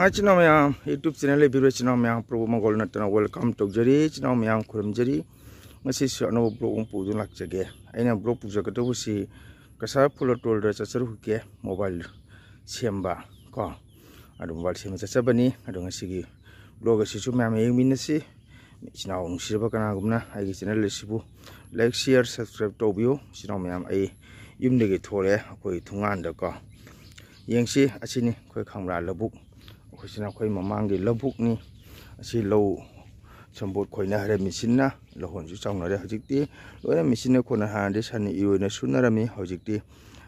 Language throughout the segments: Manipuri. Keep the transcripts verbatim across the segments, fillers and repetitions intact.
ꯏꯆꯤꯟ ꯏꯅꯥꯎ ꯃꯌꯥꯝ, YouTube channel ꯂꯩꯕꯤꯔꯣ ꯏꯆꯤꯟ ꯏꯅꯥꯎ ꯃꯌꯥꯝ, ꯄ꯭ꯔꯣ ꯃꯒꯣꯜ ꯅꯠꯇꯅ welcome ꯇꯧꯖꯔꯤ꯫ ꯏꯆꯤꯟ ꯏꯅꯥꯎ ꯃꯌꯥꯝ ꯈꯨꯔꯨꯝꯖꯔꯤ꯫ ꯉꯁꯤꯁꯨ ꯑꯅꯧꯕ vlog ꯑꯃ ꯄꯨꯗꯨꯅ ꯂꯥꯛꯆꯒꯦ꯫ ꯑꯩꯅ vlog ꯄꯨꯖꯒꯗꯧꯕꯁꯤ ꯀꯁꯥꯔ ꯐꯨꯂꯇꯣꯜꯗ ꯆꯠꯆꯔꯨꯒꯦ, mobile ꯁꯦꯝꯕ ꯀꯣ, ꯑꯗꯨ mobile ꯁꯦꯝꯕ ꯆꯠꯆꯕꯅꯤ꯫ ꯑꯗꯣ ꯉꯁꯤꯒꯤ vlog ꯑꯁꯤꯁꯨ ꯃꯌꯥꯝ ꯌꯦꯡꯃꯤꯟꯅꯁꯤ꯫ ꯏꯆꯤꯟ ꯏꯅꯥꯎ ꯅꯨꯡꯁꯤꯔꯕ ꯀꯅꯥꯒꯨꯝꯅ ꯑꯩꯒꯤ channel ꯑꯁꯤꯕꯨ like, share, subscribe ꯇꯧꯕꯤꯌꯨ꯫ ꯏꯆꯤꯟ ꯏꯅꯥꯎ ꯃꯌꯥꯝ, ꯑꯩ ꯌꯨꯝꯗꯒꯤ ꯊꯣꯛꯂꯛꯑꯦ, ꯑꯩꯈꯣꯏ ꯊꯣꯡꯒꯥꯟꯗꯀꯣ꯫ ꯌꯦꯡꯁꯤ, ꯑꯁꯤꯅꯤ ꯑꯩꯈꯣꯏ ꯈꯪꯕ꯭ꯔꯥ ꯂꯧꯕꯨꯛ꯫ ꯑꯩꯈꯣꯏꯁꯤꯅ ꯑꯩꯈꯣꯏ ꯃꯃꯥꯡꯒꯤ ꯂꯧꯕꯨꯛꯅꯤ꯫ ꯑꯁꯤ ꯂꯧ ꯁꯝꯕꯣꯠ ꯈꯣꯏꯅ ꯍꯥꯏꯔꯦ ꯃꯦꯆꯤꯟꯅ, ꯂꯧꯍꯣꯟꯁꯨ ꯆꯥꯎꯅꯔꯦ ꯍꯧꯖꯤꯛꯇꯤ꯫ ꯂꯣꯏꯅ ꯃꯦꯆꯤꯟꯅ ꯈꯣꯏꯅ, ꯍꯥꯟꯅꯗꯤ ꯁꯟꯅ ꯏꯔꯣꯏꯅ ꯁꯨꯅꯔꯝꯃꯤ, ꯍꯧꯖꯤꯛꯇꯤ,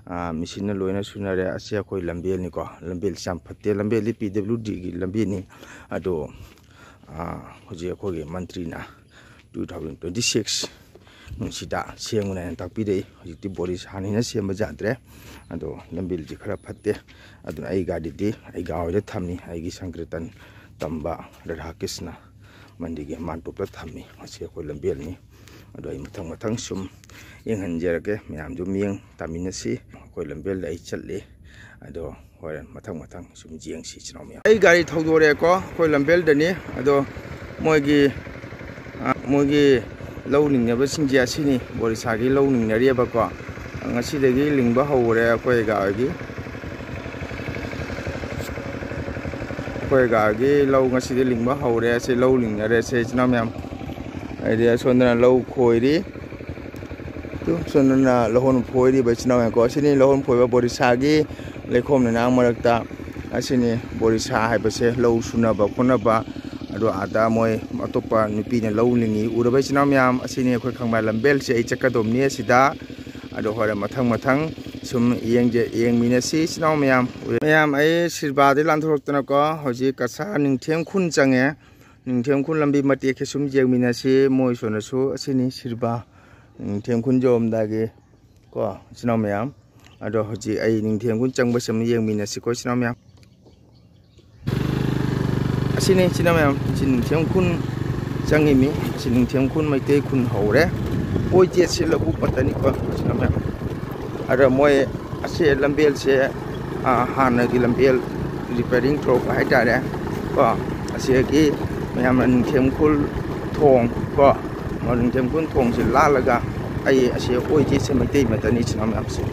ꯑꯥ, ꯃꯦꯆꯤꯟꯅ ꯂꯣꯏꯅ ꯁꯨꯅꯔꯦ꯫ ꯑꯁꯤ ꯑꯩꯈꯣꯏ ꯂꯝꯕꯦꯜꯅꯤꯀꯣ, ꯂꯝꯕꯦꯜꯁꯤ ꯌꯥꯝ ꯐꯠꯇꯦ, ꯂꯝꯕꯦꯜꯗꯤ P W Dꯒꯤ ꯂꯝꯕꯦꯜꯅꯤ꯫ ꯑꯗꯣ, ꯑꯥ, ꯍꯧꯖꯤꯛ ꯑꯩꯈꯣꯏꯒꯤ ꯃꯟꯇ꯭ꯔꯤꯅ two thousand twenty six ꯅꯨꯡꯁꯤꯗ ꯁꯦꯝꯒꯅꯤ ꯍꯥꯏꯅ ꯇꯥꯛꯄꯤꯔꯛꯏ꯫ ꯍꯧꯖꯤꯛꯇꯤ ꯕꯣꯔꯤ ꯁꯥꯅꯤꯅ ꯁꯦꯝꯕ ꯌꯥꯗ꯭ꯔꯦ꯫ ꯑꯗꯣ ꯂꯝꯕꯦꯜꯁꯤ ꯈꯔ ꯐꯠꯇꯦ꯫ ꯑꯗꯨꯅ ꯑꯩ ꯒꯥꯔꯤꯗꯤ ꯑꯩ ꯒꯥ ꯍꯣꯏꯗ ꯊꯝꯃꯤ꯫ ꯑꯩꯒꯤ ꯁꯪꯀ꯭ꯔꯤꯇꯟ ꯇꯝꯕ ꯔꯥꯙꯥ ꯀ꯭ꯔꯤꯁꯅ ꯃꯟꯗꯤꯔꯒꯤ ꯃꯥꯟꯇꯣꯞꯇ ꯊꯝꯃꯤ꯫ ꯃꯁꯤ ꯑꯩꯈꯣꯏ ꯂꯝꯕꯦꯜꯅꯤ꯫ ꯑꯗꯣ ꯑꯩ ꯃꯊꯪ ꯃꯊꯪ ꯁꯨꯝ ꯌꯦꯡꯍꯟꯖꯔꯛꯀꯦ꯫ ꯃꯌꯥꯝꯁꯨ ꯃꯤꯠꯌꯦꯡ ꯇꯥꯃꯤꯟꯅꯁꯤ꯫ ꯑꯩꯈꯣꯏ ꯂꯝꯕꯦꯜꯗ ꯑꯩ ꯆꯠꯂꯤ꯫ ꯑꯗꯣ ꯍꯣꯔꯦꯟ ꯃꯊꯪ ꯃꯊꯪ ꯁꯨꯝ ꯌꯦꯡꯁꯤ ꯏꯆꯤꯟ ꯏꯅꯥꯎ ꯃꯌꯥꯝ꯫ ꯑꯩ ꯒꯥꯔꯤ ꯊꯧꯗꯣꯔꯛꯑꯦꯀꯣ, ꯑꯩꯈꯣꯏ ꯂꯝꯕꯦꯜꯗꯅꯤ꯫ ꯑꯗꯣ ꯃꯣꯏꯒꯤ, ꯑ, ꯃꯣꯏꯒꯤ ꯂꯧ ꯂꯤꯡꯅꯕꯁꯤꯡꯁꯦ ꯑꯁꯤꯅꯤ, ꯕꯣꯔꯤꯁꯥꯒꯤ ꯂꯧ ꯂꯤꯡꯅꯔꯤꯑꯕꯀꯣ꯫ ꯉꯁꯤꯗꯒꯤ ꯂꯤꯡꯕ ꯍꯧꯔꯦ ꯑꯩꯈꯣꯏ ꯒꯥꯔꯤꯒꯤ꯫ ꯑꯩꯈꯣꯏ ꯒꯥꯔꯤꯒꯤ ꯂꯧ ꯉꯁꯤꯗꯤ ꯂꯤꯡꯕ ꯍꯧꯔꯦ꯫ ꯑꯁꯤ ꯂꯧ ꯂꯤꯡꯅꯔꯦ, ꯁꯦ ꯏꯆꯤꯟ ꯏꯅꯥꯎ ꯃꯌꯥꯝ꯫ ꯍꯥꯏꯗꯤ ꯑꯁꯣꯝꯗꯅ ꯂꯧ ꯈꯣꯏꯔꯤ꯫ ꯑꯗꯨ ꯁꯣꯝꯗꯅ ꯂꯧꯍꯣꯟ ꯐꯣꯏꯔꯤꯕ ꯏꯆꯤꯟ ꯏꯅꯥꯎ ꯃꯌꯥꯝꯀꯣ꯫ ꯑꯁꯤꯅꯤ ꯂꯧꯍꯣꯟ ꯐꯣꯏꯕ ꯕꯣꯔꯤꯁꯥꯒꯤ ꯂꯩꯈꯣꯝ ꯂꯩꯅꯥꯡ ꯃꯔꯛꯇ꯫ ꯑꯁꯤꯅꯤ ꯕꯣꯔꯤꯁꯥ ꯍꯥꯏꯕꯁꯦ, ꯂꯧ ꯁꯨꯅꯕ ꯈꯣꯠꯅꯕ꯫ ꯑꯗꯣ ꯑꯥꯗ ꯃꯣꯏ ꯑꯇꯣꯞꯄ ꯅꯨꯄꯤꯅ ꯂꯧ ꯂꯤꯡꯉꯤ꯫ ꯎꯔꯕ ꯏꯆꯤꯟ ꯏꯅꯥꯎ ꯃꯌꯥꯝ? ꯑꯁꯤꯅꯤ ꯑꯩꯈꯣꯏ ꯈꯪꯕ ꯂꯝꯕꯦꯜꯁꯦ꯫ ꯑꯩ ꯆꯠꯀꯗꯧꯕꯅꯤ ꯑꯁꯤꯗ꯫ ꯑꯗꯣ ꯍꯣꯔꯦꯟ ꯃꯊꯪ ꯃꯊꯪ ꯁꯨꯝ ꯌꯦꯡꯖ-, ꯌꯦꯡꯃꯤꯟꯅꯁꯤ ꯏꯆꯤꯟ ꯏꯅꯥꯎ ꯃꯌꯥꯝ꯫ ꯃꯌꯥꯝ, ꯑꯩ ꯁꯤꯔꯕꯥꯗꯤ ꯂꯥꯟꯊꯣꯔꯛꯇꯅꯀꯣ, ꯍꯧꯖꯤꯛ ꯀꯁꯥꯔ ꯅꯤꯡꯊꯦꯝ ꯈꯨꯟ ꯆꯪꯉꯦ꯫ ꯅꯤꯡꯊꯦꯝ ꯈꯨꯟ ꯂꯝꯕꯤ ꯃꯇꯦꯛꯁꯦ ꯁꯨꯝ ꯌꯦꯡꯃꯤꯟꯅꯁꯤ꯫ ꯃꯣꯏ ꯁꯣꯝꯗꯁꯨ ꯑꯁꯤꯅꯤ ꯁꯤꯔꯕꯥ ꯅꯤꯡꯊꯦꯝ ꯈꯨꯟ ꯌꯧꯔꯝꯗꯥꯏꯒꯤ ꯀꯣ, ꯏꯆꯤꯟ ꯏꯅꯥꯎ ꯃꯌꯥꯝ꯫ ꯑꯗꯣ ꯍꯧꯖꯤꯛ ꯑꯩ ꯅꯤꯡꯊꯦꯝ ꯈꯨꯟ ꯆꯪꯕꯁꯦ ꯑꯃꯨꯛ ꯌꯦꯡꯃꯤꯟꯅꯁꯤꯀꯣ ꯏꯆꯤꯟ ꯏꯅꯥꯎ ꯃꯌꯥꯝ꯫ ꯑꯁꯤꯅꯤ ꯏꯆꯤꯟ ꯏꯅꯥꯎ ꯃꯌꯥꯝ, ꯑꯁꯤ ꯅꯤꯡꯊꯦꯝ ꯈꯨꯟ ꯆꯪꯉꯤꯃꯤ꯫ ꯑꯁꯤ ꯅꯤꯡꯊꯦꯝ ꯈꯨꯟ ꯃꯩꯇꯩ ꯈꯨꯟ ꯍꯧꯔꯦ꯫ ꯑꯣꯏ ꯖꯦꯠꯁꯦ ꯂꯧꯕꯨꯛ ꯃꯇꯅꯤꯀꯣ ꯏꯆꯤꯟ ꯏꯅꯥꯎ ꯃꯌꯥꯝ꯫ ꯑꯗ ꯃꯣꯏ ꯑꯁꯤ ꯂꯝꯕꯦꯜꯁꯦ, ꯑ, ꯍꯥꯟꯅꯒꯤ ꯂꯝꯕꯦꯜ ꯔꯤꯄꯤꯌꯥꯔꯤꯡ ꯇꯧꯔꯛꯄ ꯍꯥꯏꯇꯥꯔꯦ꯫ ꯀꯣ, ꯑꯁꯤꯗꯒꯤ ꯃꯌꯥꯝꯅ ꯅꯤꯡꯊꯦꯝ ꯈꯨꯜ ꯊꯣꯡ, ꯀꯣ, ꯅꯤꯡꯊꯦꯝ ꯈꯨꯜ ꯊꯣꯡꯁꯦ ꯂꯥꯜꯂꯒ ꯑꯩ ꯑꯁꯤ ꯑꯣꯏ ꯖꯦꯁꯦ ꯃꯩꯇꯩ ꯃꯇꯅꯤ, ꯏꯆꯤꯟ ꯏꯅꯥꯎ ꯃꯌꯥꯝꯁꯦ꯫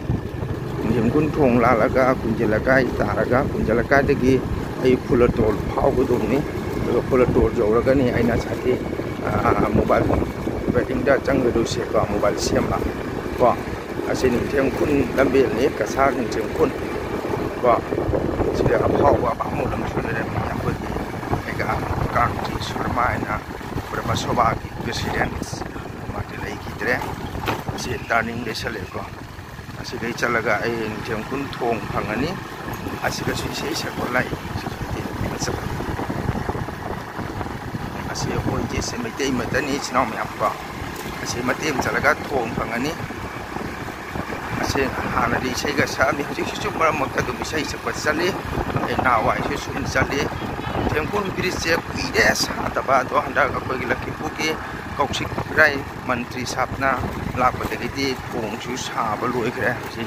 ꯅꯤꯡꯊꯦꯝ ꯈꯨꯜ ꯊꯣꯡ ꯂꯥꯜꯂꯒ ꯀꯨꯟꯖ ꯂꯩꯀꯥꯏ ꯇꯥꯔꯒ, ꯀꯨꯟꯖ ꯂꯩꯀꯥꯏꯗꯒꯤ ꯑꯩ ꯐꯨꯂꯇꯣꯜ ꯐꯥꯎꯒꯗꯧꯕꯅꯤ꯫ ꯑꯗꯨꯒ ꯐꯨꯂꯇꯣꯜ ꯌꯧꯔꯒꯅꯤ ꯑꯩꯅ ꯉꯁꯥꯏꯒꯤ, ꯑꯥ, ꯃꯣꯕꯥꯏꯜ ꯔꯤꯄꯤꯌꯥꯔꯤꯡꯗ ꯆꯪꯒꯗꯣꯏꯁꯦ, ꯀꯣ, ꯃꯣꯕꯥꯏꯜ ꯁꯦꯝꯕ꯫ ꯀꯣ, ꯑꯁꯤ ꯅꯤꯡꯊꯦꯝ ꯈꯨꯟ ꯂꯝꯕꯦꯜꯅꯤ, ꯀꯁꯥꯔ ꯅꯤꯡꯊꯦꯝ ꯈꯨꯟ꯫ ꯀꯣ, ꯁꯤꯗ ꯑꯐꯥꯎꯕ ꯕꯥꯃꯣꯟ ꯑꯃꯁꯨ ꯂꯩꯔꯝꯃꯤ, ꯑꯩꯈꯣꯏꯒꯤ ꯃꯦꯒꯥ ꯀꯥꯔꯇꯤ ꯁꯔꯃ ꯍꯥꯏꯅ ꯕ꯭ꯔꯍꯃ ꯁꯣꯚꯥꯒꯤ ꯄ꯭ꯔꯦꯁꯤꯗꯦꯟꯠ꯫ ꯃꯥꯗꯤ ꯂꯩꯈꯤꯗ꯭ꯔꯦ꯫ ꯑꯁꯤ ꯇꯔꯅꯤꯡ ꯂꯩꯁꯜꯂꯛꯑꯦꯀꯣ꯫ ꯑꯁꯤꯗꯩ ꯆꯠꯂꯒ ꯑꯩ ꯅꯤꯡꯊꯦꯝ ꯈꯨꯟ ꯊꯣꯡ ꯐꯪꯉꯅꯤ꯫ ꯑꯁꯤꯗꯁꯨ ꯏꯁꯩ ꯁꯛꯄ ꯂꯥꯛꯏ꯫ ꯑꯁꯤ ꯑꯣꯏ ꯖꯦꯁꯦ ꯃꯩꯇꯩ ꯃꯇꯅꯤ, ꯏꯆꯤꯟ ꯏꯅꯥꯎ ꯃꯌꯥꯝ, ꯀꯣ꯫ ꯑꯁꯤ ꯃꯇꯦꯛ ꯑꯃ ꯆꯠꯂꯒ ꯊꯣꯡ ꯐꯪꯉꯅꯤ꯫ ꯑꯁꯤ ꯍꯥꯟꯅꯗꯤ ꯏꯁꯩꯒ ꯁꯛꯑꯝꯃꯤ, ꯍꯧꯖꯤꯛꯁꯤꯁꯨ ꯃꯔꯛ ꯃꯔꯛꯇ ꯑꯗꯨꯝ ꯏꯁꯩ ꯁꯛꯄ ꯆꯠꯂꯤ꯫ ꯑꯩ ꯅꯍꯥꯟꯋꯥꯏꯁꯨ ꯁꯨꯝ ꯆꯠꯂꯤ꯫ ꯊꯦꯝꯈꯨꯟ ꯕ꯭ꯔꯤꯖꯁꯦ ꯀꯨꯏꯔꯦ ꯁꯥꯗꯕ, ꯑꯗꯣ ꯍꯟꯗꯛ ꯑꯩꯈꯣꯏꯒꯤ ꯂꯛꯈꯤꯄꯨꯔꯒꯤ ꯀꯧꯁꯤꯛ ꯈꯨꯔꯥꯏ ꯃꯟꯇ꯭ꯔꯤ ꯁꯥꯞꯅ ꯂꯥꯛꯄꯗꯒꯤꯗꯤ ꯊꯣꯡꯁꯨ ꯁꯥꯕ ꯂꯣꯏꯈ꯭ꯔꯦ꯫ ꯁꯤ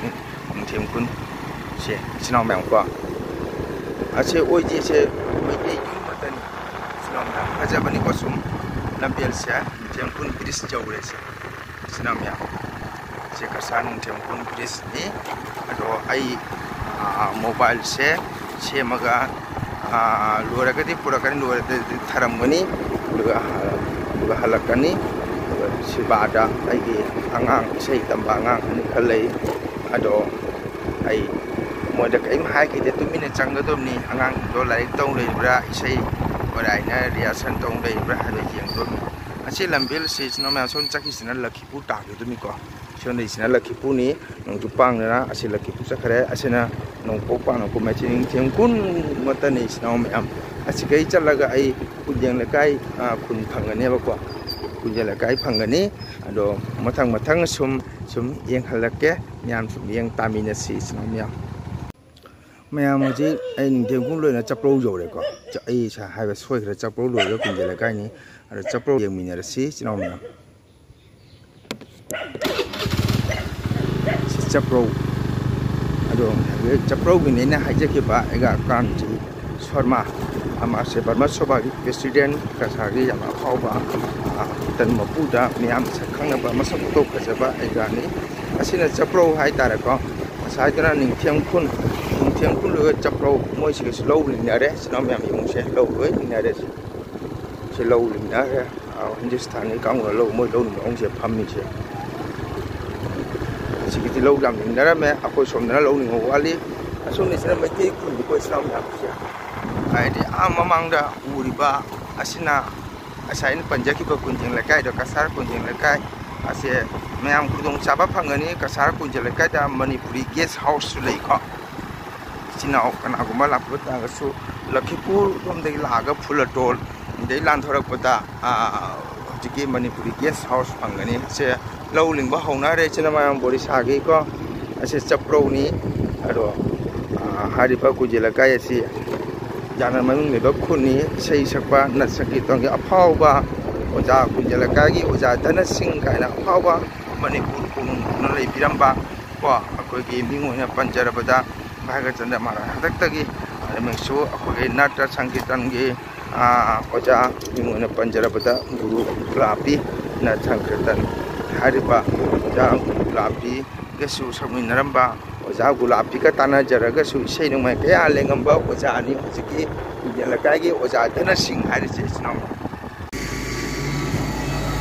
ꯅꯤꯡꯊꯦꯝ ꯈꯨꯟ, ꯁꯦ, ꯏꯆꯤꯟ ꯏꯅꯥꯎ ꯃꯌꯥꯝ ꯀꯣ꯫ ꯑꯁꯤ ꯑꯣꯏ ꯖꯦꯁꯦ ꯃꯩꯇꯩ ꯌꯨꯝ ꯈꯛꯇꯅꯤ꯫ ꯏꯆꯤꯟ ꯏꯅꯥꯎ ꯃꯌꯥꯝ ꯐꯖꯕꯅꯤꯀꯣ꯫ ꯁꯨꯝ ꯂꯝꯕꯦꯜꯁꯦ ꯅꯤꯡꯊꯦꯝ ꯈꯨꯟ ꯕ꯭ꯔꯤꯖ ꯌꯧꯔꯦ꯫ ꯁꯦ, ꯏꯆꯤꯟ ꯏꯅꯥꯎ ꯃꯌꯥꯝ, ꯁꯤ ꯀꯁꯥꯔ ꯅꯤꯡꯊꯦꯝ ꯈꯨꯟ ꯕ꯭ꯔꯤꯖꯅꯤ꯫ ꯑꯗꯣ ꯑꯩ, ꯑꯥ, ꯃꯣꯕꯥꯏꯜꯁꯦ ꯁꯦꯝꯃꯒ, ꯑꯥ, ꯂꯣꯏꯔꯒꯗꯤ ꯄꯨꯔꯛꯀꯅꯤ, ꯂꯣꯏꯔꯒꯗꯤ ꯊꯔꯝꯒꯅꯤ꯫ ꯑꯗꯨꯒ, ꯑꯗꯨꯒ ꯍꯜꯂꯛꯀꯅꯤ꯫ ꯑꯗꯨꯒ ꯁꯤꯕꯥꯗ ꯑꯩꯒꯤ ꯑꯉꯥꯡ, ꯏꯁꯩ ꯇꯝꯕ ꯑꯉꯥꯡ ꯑꯅꯤ ꯈꯔ ꯂꯩ꯫ ꯑꯗꯣ ꯑꯩ ꯃꯣꯏꯗ ꯀꯔꯤꯝ ꯍꯥꯏꯈꯤꯗꯦ, ꯇꯨꯃꯤꯟꯅ ꯆꯪꯒꯗꯕꯅꯤ꯫ ꯑꯉꯥꯡꯁꯤꯡꯗꯣ ꯂꯥꯏꯔꯤꯛ ꯇꯧ ꯂꯩꯕ꯭ꯔꯥ, ꯏꯁꯩ ꯑꯣꯔꯥꯏꯅ ꯔꯤꯍꯥꯔꯁꯦꯜ ꯇꯧ ꯂꯩꯕ꯭ꯔꯥ ꯍꯥꯏꯕ ꯌꯦꯡꯗꯣꯏꯅꯤ꯫ ꯑꯁꯤ ꯂꯝꯕꯦꯜꯁꯤ ꯏꯆꯤꯟ ꯏꯅꯥꯎ ꯃꯌꯥꯝ ꯁꯣꯝ ꯆꯠꯈꯤꯁꯤꯅ ꯂꯛꯈꯤꯄꯨꯔ ꯇꯥꯈꯤꯗꯣꯏꯅꯤꯀꯣ꯫ ꯁꯣꯝꯗꯒꯤꯁꯤꯅ ꯂꯛꯈꯤꯄꯨꯔꯅꯤ, ꯅꯣꯡꯆꯨꯞ ꯄꯥꯡꯗꯅ ꯑꯁꯤ ꯂꯛꯈꯤꯄꯨꯔ ꯆꯠꯈ꯭ꯔꯦ꯫ ꯑꯁꯤꯅ ꯅꯣꯡꯄꯣꯛ ꯄꯥꯡꯅ ꯀꯨꯝꯃꯦ꯫ ꯁꯤ ꯅꯤꯡꯊꯦꯝ ꯈꯨꯟ ꯃꯠꯇꯅꯤ, ꯏꯆꯤꯟ ꯏꯅꯥꯎ ꯃꯌꯥꯝ꯫ ꯑꯁꯤꯈꯩ ꯆꯠꯂꯒ ꯑꯩ ꯀꯨꯟꯖꯦꯡ ꯂꯩꯀꯥꯏ, ꯑ, ꯈꯨꯟ ꯐꯪꯒꯅꯦꯕꯀꯣ꯫ ꯀꯨꯟꯖꯦꯡ ꯂꯩꯀꯥꯏ ꯐꯪꯒꯅꯤ꯫ ꯑꯗꯣ ꯃꯊꯪ ꯃꯊꯪ ꯁꯨꯝ, ꯁꯨꯝ ꯌꯦꯡꯍꯜꯂꯛꯀꯦ꯫ ꯃꯌꯥꯝ ꯁꯨꯝ ꯌꯦꯡ ꯇꯥꯃꯤꯟꯅꯁꯤ, ꯏꯆꯤꯟ ꯏꯅꯥꯎ ꯃꯌꯥꯝ꯫ ꯃꯌꯥꯝ ꯍꯧꯖꯤꯛ ꯑꯩ ꯅꯤꯡꯊꯦꯝ ꯈꯨꯟ ꯂꯣꯏꯅ ꯆꯞꯄ꯭ꯔꯧ ꯌꯧꯔꯦꯀꯣ꯫ ꯆ-, ꯑꯩ ꯁ-, ꯍꯥꯏꯕ ꯁꯣꯏꯈ꯭ꯔꯦ, ꯆꯞꯄ꯭ꯔꯧ ꯂꯣꯏꯔꯒ ꯀꯨꯟꯖꯦꯡ ꯂꯩꯀꯥꯏꯅꯤ꯫ ꯑꯗꯣ ꯆꯞꯄ꯭ꯔꯧ ꯌꯦꯡꯃꯤꯟꯅꯔꯁꯤ, ꯏꯆꯤꯟ ꯏꯅꯥꯎ ꯃꯌꯥꯝ꯫ ꯁꯤ ꯆꯞꯄ꯭ꯔꯧ꯫ ꯑꯗꯣ ꯆꯄ꯭ꯔꯧꯒꯤꯅꯦꯅ ꯍꯥꯏꯖꯈꯤꯕ ꯑꯩꯒ ꯀꯥꯟꯆꯤ ꯁꯔꯃ, ꯃꯥꯁꯦ ꯕꯔꯃ ꯁꯣꯚꯥꯒꯤ ꯄ꯭ꯔꯦꯁꯤꯗꯦꯟ, ꯀꯁꯥꯔꯒꯤ ꯌꯥꯝꯅ ꯑꯐꯥꯎꯕ, ꯑ, ꯇꯟ ꯃꯄꯨꯗ ꯃꯤꯌꯥꯝ ꯁꯛ ꯈꯪꯅꯕ, ꯃꯁꯛ ꯃꯇꯧ ꯐꯖꯕ ꯑꯩꯒꯅꯤ꯫ ꯑꯁꯤꯅ ꯆꯄ꯭ꯔꯧ ꯍꯥꯏꯇꯥꯔꯦꯀꯣ꯫ ꯉꯁꯥꯏꯗꯅ ꯅꯤꯡꯊꯦꯝ ꯈꯨꯟ, ꯅꯤꯡꯊꯦꯝ ꯈꯨꯟ ꯂꯣꯏꯔꯒ ꯆꯄ꯭ꯔꯧ, ꯃꯣꯏꯁꯤꯒꯁꯨ ꯂꯧ ꯂꯤꯡꯅꯔꯦ꯫ ꯏꯆꯤꯟ ꯏꯅꯥꯎ ꯃꯌꯥꯝ ꯌꯦꯡꯉꯨꯁꯦ, ꯂꯧ ꯂꯣꯏ ꯂꯤꯡꯅꯔꯦ꯫ ꯁꯤ, ꯁꯤ ꯂꯧ ꯂꯤꯡꯅꯈ꯭ꯔꯦ꯫ ꯑ, ꯍꯤꯟꯗꯨꯁꯇꯥꯟꯒꯤ ꯀꯥꯡꯕꯨꯅ ꯂꯧ, ꯃꯣꯏ ꯂꯧ ꯂꯤꯡꯕ ꯃꯑꯣꯡꯁꯦ ꯐꯝꯃꯤꯁꯦ꯫ ꯁꯤꯒꯤꯗꯤ ꯂꯧ ꯌꯥꯝ ꯂꯤꯡꯅꯔꯝꯃꯦ꯫ ꯑꯩꯈꯣꯏ ꯁꯣꯝꯗꯅ ꯂꯧ ꯂꯤꯡꯕ ꯋꯥꯠꯂꯤ꯫ ꯑꯁꯣꯝꯗꯁꯤꯅ ꯃꯩꯇꯩ ꯈꯨꯟꯒꯤ, ꯑꯩꯈꯣꯏ ꯏꯆꯤꯟ ꯏꯅꯥꯎ ꯃꯌꯥꯝꯁꯦ꯫ ꯍꯥꯏꯗꯤ ꯑꯥ ꯃꯃꯥꯡꯗ ꯎꯔꯤꯕ ꯑꯁꯤꯅ ꯉꯁꯥꯏ ꯑꯩꯅ ꯄꯟꯖꯈꯤꯕ ꯀꯨꯟꯖꯦꯡ ꯂꯩꯀꯥꯏꯗꯣ, ꯀꯁꯥꯔ ꯀꯨꯟꯖꯦꯡ ꯂꯩꯀꯥꯏ ꯑꯁꯦ ꯃꯌꯥꯝ ꯈꯨꯗꯣꯡ ꯆꯥꯕ ꯐꯪꯒꯅꯤ꯫ ꯀꯁꯥꯔ ꯀꯨꯟꯖꯦꯡ ꯂꯩꯀꯥꯏꯗ ꯃꯅꯤꯄꯨꯔꯤ ꯒꯦꯁ ꯍꯥꯎꯁꯁꯨ ꯂꯩꯀꯣ꯫ ꯏꯆꯤꯟ ꯏꯅꯥꯎ ꯀꯅꯥꯒꯨꯝꯕ ꯂꯥꯛꯄ ꯇꯥꯔꯒꯁꯨ ꯂꯈꯤꯄꯨꯔ ꯂꯣꯝꯗꯒꯤ ꯂꯥꯛꯑꯒ ꯐꯨꯂꯇꯣꯜ ꯑꯗꯩ ꯂꯥꯟꯊꯣꯔꯛꯄꯗ, ꯑꯥ, ꯍꯧꯖꯤꯛꯀꯤ ꯃꯅꯤꯄꯨꯔꯤ ꯒꯦꯁ ꯍꯥꯎꯁ ꯐꯪꯒꯅꯤ꯫ ꯁꯦ ꯂꯧ ꯂꯤꯡꯕ ꯍꯧꯅꯔꯦ ꯏꯆꯤꯟ ꯏꯅꯥꯎ ꯃꯌꯥꯝ, ꯕꯣꯔꯤꯁꯥꯒꯤꯀꯣ꯫ ꯑꯁꯤ ꯆꯄ꯭ꯔꯧꯅꯤ꯫ ꯑꯗꯣ, ꯑꯥ, ꯍꯥꯏꯔꯤꯕ ꯀꯨꯟꯖꯦ ꯂꯩꯀꯥꯏ ꯑꯁꯤ ꯌꯥꯝꯅ ꯃꯃꯤꯡ ꯂꯩꯕ ꯈꯨꯟꯅꯤ꯫ ꯏꯁꯩ ꯁꯛꯄ, ꯅꯠ ꯁꯪꯀꯤꯔꯇꯟꯒꯤ ꯑꯐꯥꯎꯕ ꯑꯣꯖꯥ, ꯀꯨꯟꯖꯦ ꯂꯩꯀꯥꯏꯒꯤ ꯑꯣꯖꯥ ꯙꯅ ꯁꯤꯡ ꯀꯥꯏꯅ ꯑꯐꯥꯎꯕ ꯃꯅꯤꯄꯨꯔ ꯀꯣꯅꯨꯡ ꯄꯨꯅ ꯂꯩꯕꯤꯔꯝꯕ ꯀꯣ, ꯑꯩꯈꯣꯏꯒꯤ ꯃꯤꯡ ꯑꯣꯏꯅ ꯄꯟꯖꯔꯕꯗ ꯚꯥꯒ꯭ꯌꯆꯟꯗ꯭ꯔ ꯃꯍꯥꯔꯥꯖ ꯍꯟꯗꯛꯇꯒꯤ, ꯑꯗꯨꯃꯛꯁꯨ ꯑꯩꯈꯣꯏꯒꯤ ꯅꯥꯇ꯭ꯌ ꯁꯪꯀꯤꯔꯇꯟꯒꯤ, ꯑꯥ, ꯑꯣꯖꯥ ꯃꯤꯡ ꯑꯣꯏꯅ ꯄꯟꯖꯔꯕꯗ ꯒꯨꯔꯨ ꯒꯨꯂꯥꯄꯤ ꯅꯥꯇ꯭ꯌ ꯁꯪꯀꯤꯔꯇꯟ ꯍꯥꯏꯔꯤꯕ ꯑꯣꯖꯥ ꯒꯨꯂꯥꯄꯤꯒꯁꯨ ꯁꯛꯃꯤꯟꯅꯔꯝꯕ ꯑꯣꯖꯥ ꯒꯨꯂꯥꯄꯤꯒ ꯇꯥꯟꯅꯖꯔꯒꯁꯨ ꯏꯁꯩ ꯅꯣꯡꯃꯥꯏ ꯀꯌꯥ ꯂꯦꯡꯉꯝꯕ ꯑꯣꯖꯥꯅꯤ ꯍꯧꯖꯤꯛꯀꯤ ꯀꯨꯟꯖꯦ ꯂꯩꯀꯥꯏꯒꯤ ꯑꯣꯖꯥ ꯙꯅ ꯁꯤꯡ ꯍꯥꯏꯔꯤꯁꯦ ꯏꯆꯤꯟ ꯏꯅꯥꯎ꯫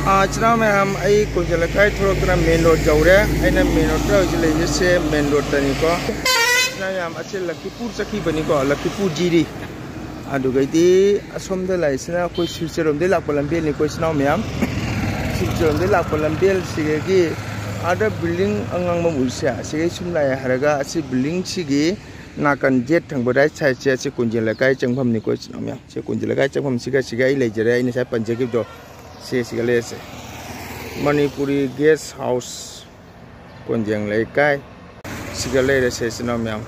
ꯑꯥ, ꯏꯆꯤꯟ ꯏꯅꯥꯎ ꯃꯌꯥꯝ, ꯑꯩ ꯀꯨꯟꯖꯦ ꯂꯩꯀꯥꯏ ꯊꯣꯛꯂꯛꯇꯅ ꯃꯦꯟ ꯔꯣꯗ ꯌꯧꯔꯦ꯫ ꯑꯩꯅ ꯃꯦꯟ ꯔꯣꯗꯇ ꯍꯧꯖꯤꯛ ꯂꯩꯔꯤꯁꯦ ꯃꯦꯟ ꯔꯣꯗꯇꯅꯤꯀꯣ꯫ ꯏꯆꯤꯟ ꯏꯅꯥꯎ ꯃꯌꯥꯝ, ꯑꯁꯤ ꯂꯈꯤꯄꯨꯔ ꯆꯠꯈꯤꯕꯅꯤꯀꯣ, ꯂꯈꯤꯄꯨꯔ ꯖꯤꯔꯤ꯫ ꯑꯗꯨꯒꯩꯗꯤ ꯑꯁꯣꯝꯗ ꯂꯥꯛꯏꯁꯤꯅ ꯑꯩꯈꯣꯏ ꯁꯤꯜꯆꯔ ꯂꯣꯝꯗꯒꯤ ꯂꯥꯛꯄ ꯂꯝꯕꯦꯜꯅꯤꯀꯣ ꯏꯆꯤꯟ ꯏꯅꯥꯎ ꯃꯌꯥꯝ꯫ ꯁꯤꯜꯆꯔ ꯂꯣꯝꯗꯒꯤ ꯂꯥꯛꯄ ꯂꯝꯕꯦꯜꯁꯤꯗꯒꯤ ꯑꯥꯗ ꯕꯤꯜꯗꯤꯡ ꯑꯉꯥꯡꯕ ꯑꯃ ꯎꯔꯤꯁꯦ, ꯑꯁꯤꯒꯩ ꯁꯨꯝ ꯂꯥꯛꯑꯦ ꯍꯥꯏꯔꯒ ꯑꯁꯤ ꯕꯤꯜꯗꯤꯡꯁꯤꯒꯤ ꯅꯥꯀꯟ ꯌꯦꯠ ꯊꯪꯕ ꯔꯥꯏꯠ ꯁꯥꯏꯠꯁꯦ ꯑꯁꯤ ꯀꯨꯟꯖꯦ ꯂꯩꯀꯥꯏ ꯆꯪꯐꯝꯅꯤꯀꯣ ꯏꯆꯤꯟ ꯏꯅꯥꯎ ꯃꯌꯥꯝ꯫ ꯁꯤ ꯀꯨꯟꯖꯦ ꯂꯩꯀꯥꯏ ꯆꯪꯐꯝꯁꯤꯒ ꯁꯤꯒ ꯑꯩ ꯂꯩꯖꯔꯦ, ꯑꯩ ꯉꯁꯥꯏ ꯄꯟꯖꯈꯤꯕꯗꯣ꯫ ꯁꯦ ꯁꯤꯒ ꯂꯩꯔꯁꯦ꯫ ꯃꯅꯤꯄꯨꯔꯤ ꯒꯦꯁ ꯍꯥꯎꯁ ꯀꯣꯟꯖꯦꯡ ꯂꯩꯀꯥꯏ꯫ ꯁꯤꯒ ꯂꯩꯔꯦꯁꯦ ꯏꯆꯤꯟ ꯏꯅꯥꯎ ꯃꯌꯥꯝ꯫